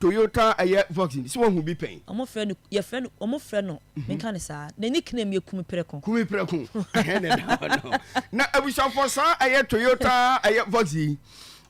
Toyota ɛyɛ Voxy sɛ wahu bi pɛn. Ɔmo frɛ no, yɛfrɛ no, ɔmo frɛ no, menka no saa, ne nickname yɛ Kumi Prɛko. Kumi Prɛko, ɛhɛn na ɛda hɔ no. Na abusuafoɔ, saa ɛyɛ Toyota ɛyɛ Voxy yi,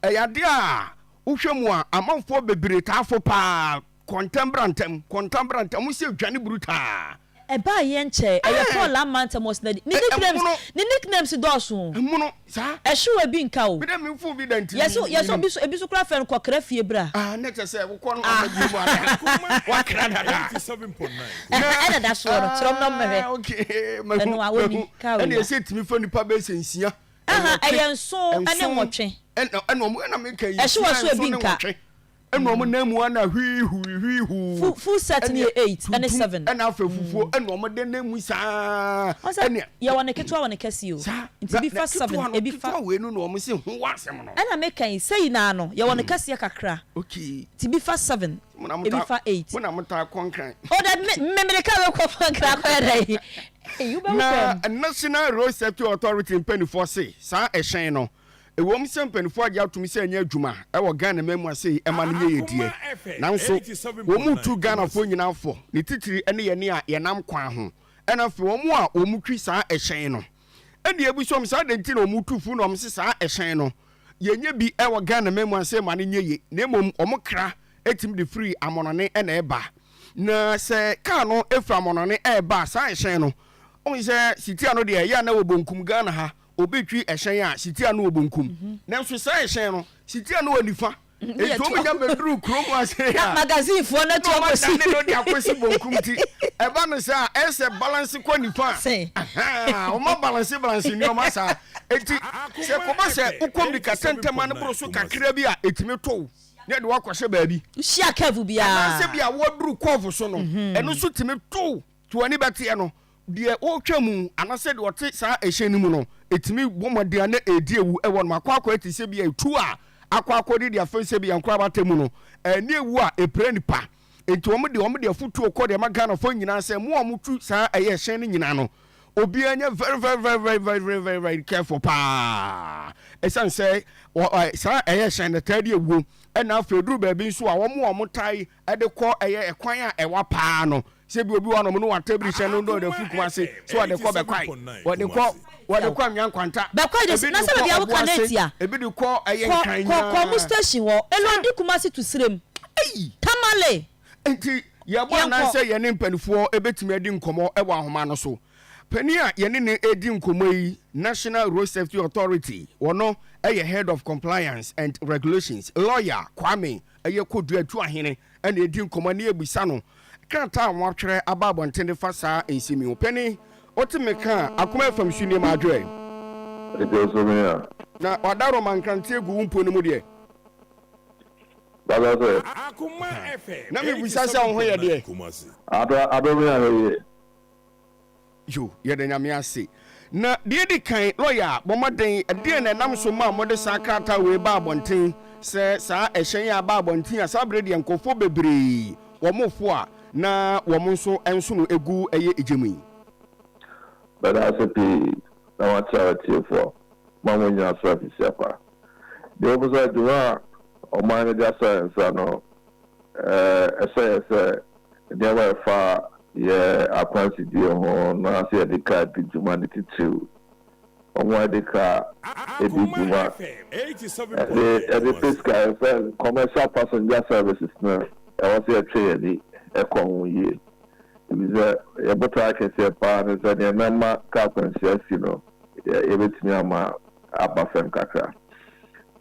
ɛyɛ adeɛ a wohwɛ mu a amanfoɔ bebree taa fo paa, kɔ ntɛm bra ntɛm, kɔ ntɛm bra ntɛm, ɔmo sɛ dwane brutaa. Ɛbaa yɛ nkyɛɛ, ɛyɛ Paul Ammah ntɛm ɔsena di. Ne nicknames, ne nicknames dɔɔso o. Ɛmono, saa. Ɛhyew ebi nka o. Me dɛ me nfoo bi da nti. Yɛse, yɛse obi so, ebi so koraa frɛ no kɔkra fie bra. Ah, ne kyɛ sɛ wokɔ no ɔma bi mu ana, wakra dada. Ɛha ɛna da soɔ no, kyerɛw na mmɛhwɛ. Ah, okay, mahu, Ɛno a, wɔni, mahu. kaa wei Ɛna a. ɛsɛ tumi fa nipa bɛyɛ sɛ nsia, Aha, nwɔtwe, ɛyɛ nson ɛne nson, nwɔtwe. ɛna, ɛna ɔmo, ɛna meka yi, Ɛhyew nsia, ɛso ebi nson ne nka. nwɔtwe. Ɛna wɔn nan mu ana hwii hui hwii huu. Full full set no yɛ eight ɛne seven. Ɛna afɛ fufuo ɛna wɔn de nan mu saa. Wɔn sɛ yɛ wɔ ne ketewa wɔ ne kɛseɛ o. Saa Nti ebi fa seven ebi fa. Ketewa wei no na wɔn se ho wɔ asɛm no. Ɛna me kan yi sɛyi naa no yɛ wɔ ne kɛseɛ kakra. Okay. Nti ebi fa seven ebi fa eight. Mo na mo taa kɔ nkran. Oh dabi me me mede car bɛkɔ nkran akɔyɛ dɛn. Ei wobɛwu Na fam. National Road Safety Authority mpaninfoɔ se saa ɛhyɛn no Ɛwom sɛ mpaninfoɔ agye atom sɛ ɛnyɛ adwuma wɔ Ghana man mu ase yi ɛma no nyɛ yɛ deɛ, nanso wɔn retu Ghanafoɔ nyinaa fɔ, ne titiri ne yɛne a yɛnam kwan ho, ɛna afei wɔn a wɔn twi saa ɛhyɛn no. Ɛna yɛbisa wɔn sɛ adɛn nti na wɔn tu fo na wɔn se saa ɛhyɛn no yɛnyɛ bi wɔ Ghana man mu ase ma no nyɛ ye, na mmom wɔn kra tumi de firi amɔnɔne na ɛba. Na sɛ kaa no firi amɔnɔne ɛreba a, saa ɛhyɛn no, wohu sɛ sitia no deɛ ɛyɛ a na ɛwɔ bonkum Ghana ha, Obi retwi ɛhyɛn a, sitia no wɔ bonkum. Nanso saa ɛhyɛn no, sitia no wɔ nifa. Enti wɔn nya bɛduru kurom ase a, Na magazinefoɔ no atu akɔsi. Na wɔadane no de akɔsi bonkum ti. Ɛba no saa a, ɛyɛ sɛ balance kɔ nifa a, ahaa, wɔn abalanse balanse nneɛma saa. Enti sɛ ɛkɔba sɛ wokɔ mmirika tɛntɛm a ne boro so kakra bi a, ɛtumi to wo na ɛde wo akɔhyɛ baabi. Wohyia curve biara. Anaasɛ bi a woaduru curve so no, ɛno nso tumi to wo. To w'ani bɛteɛ no, deɛ ɔretwa mu anaasɛ deɛ ɔte saa ɛhyɛn no mu no, ɛtumi bɔ mmɔden a na ɛredi awu wɔ nom. Akɔ akɔyɛ te sɛ bi a ɛtu a akɔ akɔdi deɛ afei sɛ bi a nkorabata mu no, ɛne awu a ɛpira nipa. Nti wɔn deɛ wɔn de afotuo kɔ deɛ ma Ghanafoɔ nyinaa sɛ mo a motu saa ɛyɛ ɛhyɛn no nyinaa no, obiara nyɛ very very very very very very very very careful paa. Ɛsiane sɛ saa ɛyɛ ɛhyɛn no taa di awuo, ɛna afei ɛduru baabi nso a wɔn a wɔtae de kɔ ɛyɛ ɛkwan a ɛwa paa no, Sɛ bi obi wɔ hɔnom no watabiri hyɛn no na ɔde afiri Kumase sɛ ɔde kɔ Bɛkwae, wɔde kɔ wɔde kɔ Anwea Nkwanta, Bɛkwae de ebi na de sɛ kɔ baabi a woka no Ɔboase, atia. ebi de kɔ ɛyɛ Kɔ Nkran kɔ kɔ ɔmo nyinaa. station hɔ. Saa. Elodi Kumasi to Sirem. Ei! Tamale. Nti yɛbɔ Yɛnkɔ. anan sɛ yɛne mpaninfoɔ bɛtumi adi nkɔmmɔ wɔ ahoma no so. Panin a yɛne no redi nkɔmmɔ yi, National Road Safety Authority, ɔno yɛ Head of Compliance and Regulations, Lawyer Kwame ɛyɛ Kodua Atuahene na ɛredi nkɔmmɔ ne yɛbisa no krataa a wɔatwerɛ aba abɔnten de fa saa nsɛm yi ho. Panin, wote me ka a, akoma ɛfam so nie m'adwerɛ. Ɛgye so me a. Na w'adaworoma nkrante agu wo mpo no mu deɛ. Baba sɛ. Na mebisa sɛ wo ho yɛ deɛ. Adom me ahwɛ yie. Yo, yɛda Nyame ase. Na deɛ edi kan, lɔya, bɔ mmɔden, ɛdeɛn na ɛnam so maa mode saa krataa wei baa abɔnten, sɛ saa ɛhyɛn yi aba abɔnten a, saa berɛ deɛ nkorɔfoɔ bebree wɔn fo a na wɔn nso nsono gu ɛyɛ egya mu yi? Meda ase pii na makyia w'atiefoɔ ma mo nyina so afisia pa. Deɛ wopɛ sɛ dwuma a ɔman no de asɔ yɛn nsa no Ɛsɛ yɛ sɛ nneɛma a ɛfa yɛn akwansidie ho na sɛ yɛde kaa di dwuma ne titiriw wɔn a yɛde kaa di dwuma de yɛde pɛ sika yɛfrɛ no commercial passenger services no ɛwɔ sɛ yɛtwe yɛn ani kɔ ho yie efisɛ yɛn botae kɛseɛ paa ne sɛ nea ɛma kaa akwanhyia si no yɛbɛtumi ama aba fam kakra.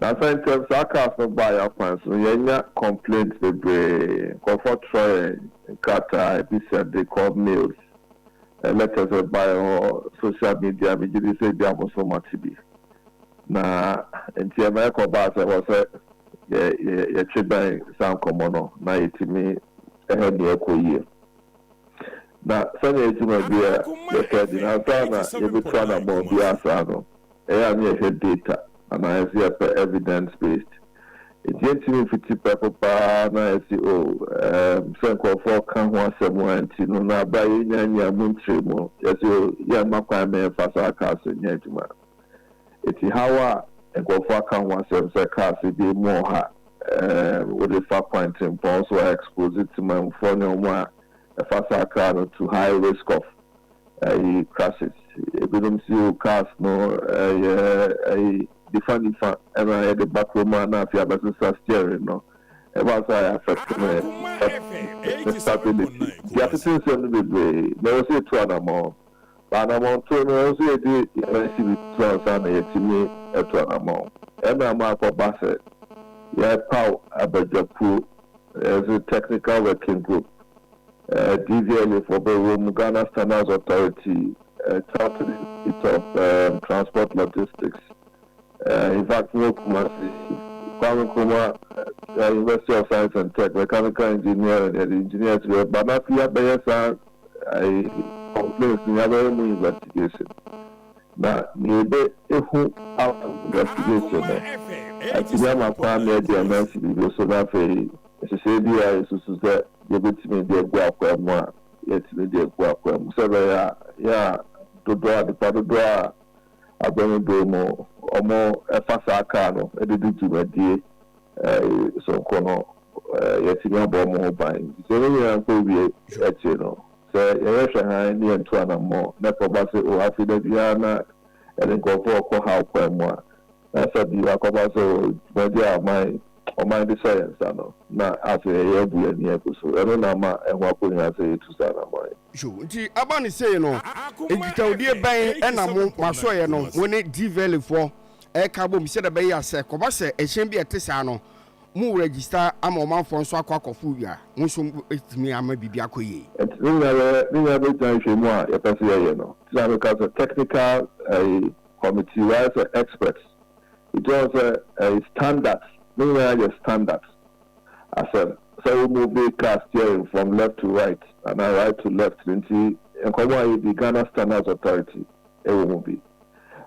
Na sɛ ntɛm saa cars no baa yɛn akwan so no, yɛanya complaints bebree. Nkurɔfoɔ twerɛ yɛn nkrataa, ebi sɛnde kɔ mails, letters ba yɛn hɔ, social media, megye di sɛ ebia mo nso moate bi. Na nti ɛma ɛkɔbaa sɛ ɛwɔ sɛ yɛ yɛ yɛtwe bɛn saa nkɔmmɔ no na yɛtumi hwɛ nea ɛkɔ yie. Na sɛnea adwuma bi a yɛhwɛ adi no, ansa na yɛbɛtu anammɔn biara saa no, ɛyɛ a na yɛhwɛ data anaa yɛse yɛpɛ evidence based. Nti yɛntumi mfiti prɛko paa na yɛse oh ɛɛm sɛ nkurɔfoɔ ka ho asɛm a nti no na berɛ a yɛnnya nyaa mu nkyerɛmu yɛse oh yɛmma kwan ma yɛmfa saa cars nyɛ adwuma. Nti haw a nkurɔfoɔ aka ho asɛm sɛ cars bi mu ɔha. Wode fa kwan tempɔn so a expose temanmufoɔ ne wɔn a ɛfa saa car no to high risk of ɛyi crashes. Ebinom si o cars no ɛyɛ ɛyi nifa nifa ɛna yɛde ba kurom a na afei abɛsesa steering no. Ɛba saa a affect ne stability. Nti yɛatete nsɛm no bebree na ɛwɔ sɛ yɛtu anammɔn. Ba anammɔntuo no, ɛwɔ sɛ yɛde yɛn nan si bi so ansa na yɛatumi atu anammɔn. Ɛna ama akɔba sɛ yɛpaw abadwakuo, yɛse technical working group, DVLA foɔ bɛwɔ mu, Ghana Standards Authority, Chartered Institute of Transport Logistics, in fact, mewɔ Kumasi, Kwame Nkrumah University of Science and Tech, Mechanical Engineering, yɛde engineers bɛba na afei yɛabɛyɛ saa complaints no, yɛabɛyɛ mu investigation. Na nea yɛbɛhu out of investigation no, atumi ama kwan ma yɛde yɛn nan asi biribi so na afei nhyehyɛe bi a yɛsusu sɛ yɛbɛtumi de agu akwan mu a, yɛatumi de agu akwan mu sɛ ɛbɛyɛ a yɛn a dodoɔ a nnipa dodoɔ a abɛn no bere mu wɔfa saa kaa no de di dwumadie sononko no, yɛatumi abɔ wɔn ho ban. Nti sɛ ne nyinaa kɔ wie akyire no, sɛ yɛyɛ hwɛ hann ne yɛntu anammɔn na ɛkɔba sɛ o afei da biara na yɛde nkurɔfoɔ rekɔ haw kwan mu a, na sɛ bi akɔba sɛ o dwumadie a ɔman ɔman de hyɛ yɛn nsa no, na afei ɛyɛ abu yɛn ani agu so. Ɛno na ama ɛho akɔhia sɛ yɛtu saa anammɔn yi. So nti aba no sei no, nkitahodie bɛn na mo, mo asoɛeɛ no, mo ne DVLA foɔ reka abom sɛdeɛ ɛbɛyɛ a sɛ ɛkɔba sɛ ɛhyɛn bi a ɛte saa no, mo register ama ɔmanfoɔ nso akɔ akɔfo wie a, mo nso mobɛtumi ama biribi akɔ yie? Nti ne nyinaa bɛyɛ, ne nyinaa bɛgyina nhwehwɛmu a yɛpɛ sɛ yɛyɛ no. Nti na meka sɛ technical ɛyi committee, wɔayɛ sɛ experts. Nti woahu sɛ ɛyi standards, ne nyinaa yɛ standards asɛm. Sɛ wo move car steering from left to right anaa right to left no nti nkɔmmɔ a yɛdi Ghana Standards Authority wɔ mu bi.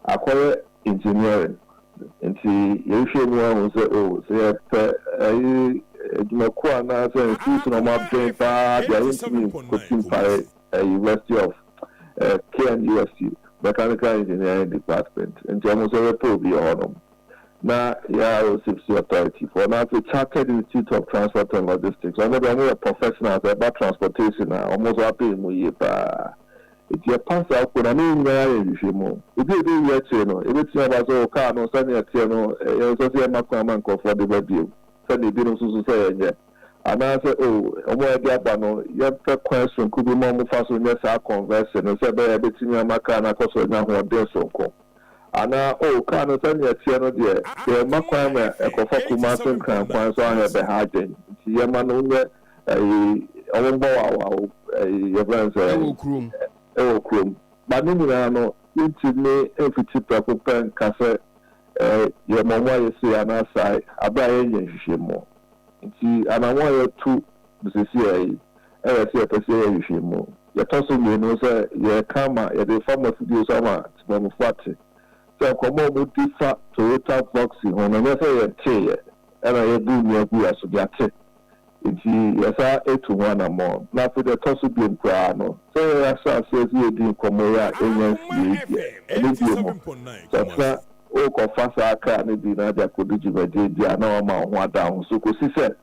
Akɔyɛ engineering nti yɛhwehwɛ mu ahu sɛ oh sɛ yɛpɛ ɛyi adwumakuo anaasɛ institution a wɔaben paa deɛ a yɛntumi nkɔsi mpae University of KNUST Mechanical Engineering Department nti wɔn nso yɛbɛpɛ obi wɔ hɔnom. Na yɛ Road Safety Authority foɔ na afei Chartered Institute of Transport and Logistics wɔn deɛ wɔn yɛ professionals ɛba transportation a wɔn nso abɛn mu yie paa. Nti yɛpa saa kuo no a ne nyinaa yɛ nhwehwɛmu. Ebi a ɛbɛwie akyire no ɛbɛtumi aba sɛ o kaa no sɛdeɛ ɛteɛ no ɛnsɛ sɛ yɛma kwan ma nkurɔfoɔ de ba bio sɛdeɛ ebinom nso so sɛ yɛnyɛ anaasɛ o wɔn a yɛde aba no yɛmpɛ kwan soronko bi ma wɔmfa so nyɛ saa conversion no sɛ ɛbɛyɛ a ɛbɛtumi ama kaa no akɔ so anya ahoɔden soronko. Anaa, Oh, kaa no sɛnea ɛteɛ no deɛ, yɛmma kwan ma ɛkɔfa Kumasi Nkran kwan so ahɛ bɛha adwen, nti yɛma no nyɛ ɛyi, wɔn mbɔ wawa ɛyi, yɛfrɛ no sɛn? Ɛwɔ kurom. Ɛwɔ kurom. But ne nyinaa no, yɛntumi mfiti prɛko pɛ nka sɛ ɛɛ yɛma wɔn ayɛ sei anaa saa, aberɛ a yɛnyɛ nhwehwɛmu. Nti anammɔn a yɛatu no seesei yi, ɛyɛ sɛ yɛpɛ sɛ yɛyɛ nhwehwɛmu. Deɛ ɛtɔ so mmienu sɛ yɛreka ama, yɛde refa mo afidie so ama temamufoɔ ate sɛ nkɔmmɔ a wɔdi fa Toyota Voxy ho no, ɛnyɛ sɛ yɛnteeɛ ɛna yɛbu nnua gu yɛn aso, yɛate. Nti yɛsan atu ho anammɔn. Na afei deɛ ɛtɔ so biom koraa no, sɛ yɛahyɛ aseɛ sɛ yɛredi nkɔmmɔ yi a ɛnnya nsiei deɛ, ɛno bio mu, sɛ ɔkyena worekɔfa saa kaa no bi na ade akɔdi dwumadie bi a, na woama wo ho ada wo ho so kɔsi sɛ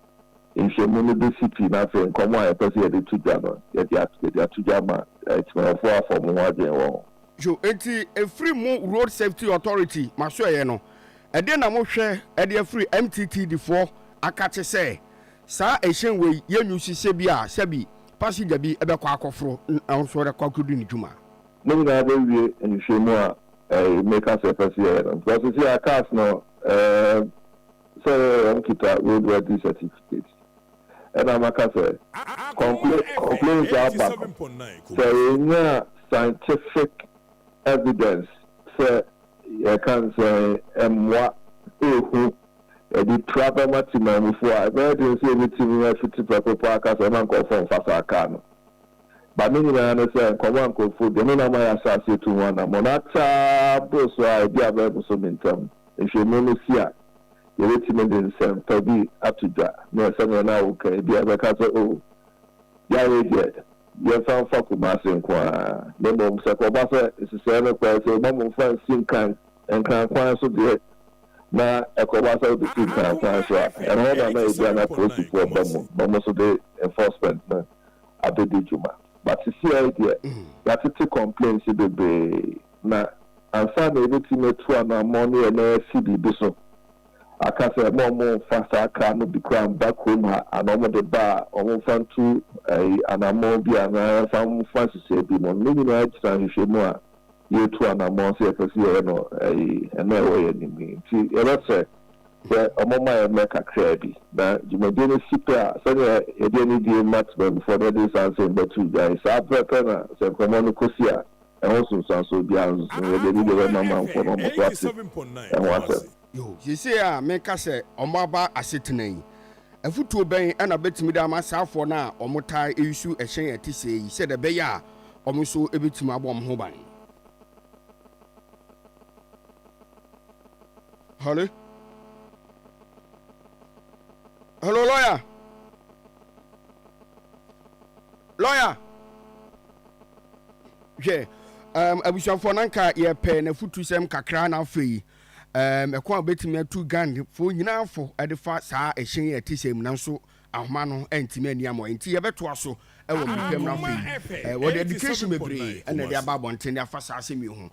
nhwɛmu no bɛsi pi na afei nkɔmmɔ a yɛpɛ sɛ yɛde to dwa no, yɛde yɛde ato dwa ama Temanmufoɔ afa wɔn ho adwene wɔ ho. So enti ɛfiri mo Road Safety Authority masoɛeɛ no, ɛdeɛn na mohwɛ de afiri MTTD foɔ akakye sɛ saa ɛhyɛn wei yɛnwusi sɛ bi a sɛbi passenger bi bɛkɔ akɔforo na ɔno nso akɔ akɔdi ne dwuma? Ne nyinaa bɛwie nhwehwɛmu a meka sɛ yɛpɛ sɛ yɛyɛ no because seesei a cars no sɛ wɔn kita road worthy certificate ɛna maka sɛ complaints aba no sɛ yɛnya scientific evidence sɛ yɛka nsɛn mmoa ehu yɛde pira bɛma temammufoɔ a, ɛbɛyɛ den sɛ yɛbɛtumi afiti prɛko pɛ aka sɛ ɛma nkurɔfoɔ mfa saa kaa no. But ne nyinaa ne sɛ nkɔmmɔ a nkurɔfoɔ di, ɛno na ama yɛahyɛ aseɛ atu ho anammɔn. Akyɛ ara boro so a, ebi a bɛyɛ bosome ntam nhwehwɛmu no si a, yɛbɛtumi de nsɛmpa bi ato dwa. Ne sɛdeɛ na woka yi, ebi a yɛbɛka sɛ, oh, yɛayɛ deɛ, yɛmfa mfa Kumasi nko ara. Na mmom sɛ ɛkɔba sɛ nhyehyɛeɛ no kɔɛ sɛ mma momfa nsi Nkran, Nkran kwan so deɛ, Na ɛkɔba sɛ wode si Nkran kwan so a, ɛno na na ebia na polisifoɔ ba mu na wɔn nso de enforcement no abɛdi dwuma. But sisiei deɛ, yɛatete complaints bebree na ansa na yɛbɛtumi atu anammɔn ne yɛn nan asi biribi so aka sɛ mma wɔmmfa saa car no bi koraa mma kurom ha anaa wɔde ba a wɔmfa ntu ayi anammɔn bi anaa yɛmfa mfa nhyehyɛe bi mu no, ne nyinaa gyina nhwehwɛmu a yɛretu anammɔn sɛ yɛpɛ sɛ yɛyɛ no ayi ɛnnɛ a ɛwɔ yɛn anim yi. Nti yɛbɛsrɛ sɛ wɔmma yɛn mmerɛ kakraa bi na dwumadie no si pɛ a, sɛdeɛ yɛde anidie ma temanmufoɔ na yɛde saa nsɛm bɛto dwa yi, saa pɛpɛpɛ na sɛ nkɔmmɔ no kɔsi a, ɛho nsunsuansoɔ biara nso so no, yɛde anidie bɛma manfoɔ na wɔn nso ate ɛho asɛm. Yoo, seesei a meka sɛ wɔaba asetena yi, afotuo bɛn na bɛtumi de ama saafoɔ no a wɔtaa use ɛhyɛn a ɛte sɛɛ yi sɛdeɛ ɛbɛyɛ a wɔn nso bɛtumi abɔ wɔn ho ban? Hello? Hello, lawyer? Lawyer? Hwɛ, um, abusuafoɔ na nka yɛpɛ n'afutusɛm kakra na afei um, ɛkwan a wobɛtumi atu Ghanfoɔ nyinaa fo de fa saa ɛhyɛn yi a ɛte sɛ mu, nanso ahoma no antumi anni ammɔ nti yɛbɛtoa so wɔ mmerɛ pɛ mu. No afei wɔde education bebree na ɛde aba abɔnten de afa saa asɛm yi ho.